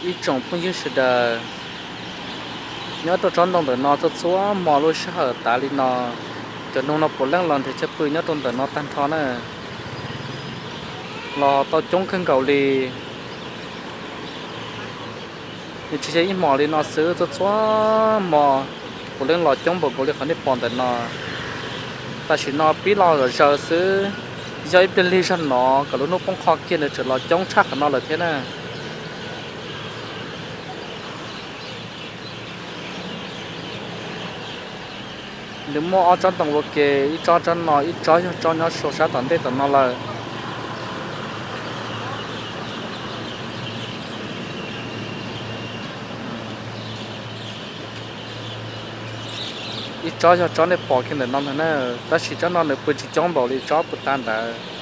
Ib tsoom phooj ywg sawv daws, nyob rau tsob ntoo ntawm no txhua txhua hmo lub sij hawm tas li no, cov noog no puav leej los nrhiav chaw pw nyob rau ntawm no tag nrho na. Los tau coob kawg nkaus li. Nws tsis yog ib hmos li no xwb, txhua txhua hmo puav leej los coob npaum nkaus li qhov nej pom ntawm no. Tam sim no pib los zom zaws xwb, yog ib pliag lig zog no kom lub hnub poob qho kiag nws tseem los coob tshaj qhov no lawm thiab na. Nws muaj ob tsob ntoo ua ke, ib tsob tsob no, ib tsob yog tsob nyob saum sab tom ntej tom no lawm. Ib tsob yog tsob nej pom kiag ntawm no ntag na, tab sis tsob no nws pw tsis coob npaum li tsob puag ta ntawd.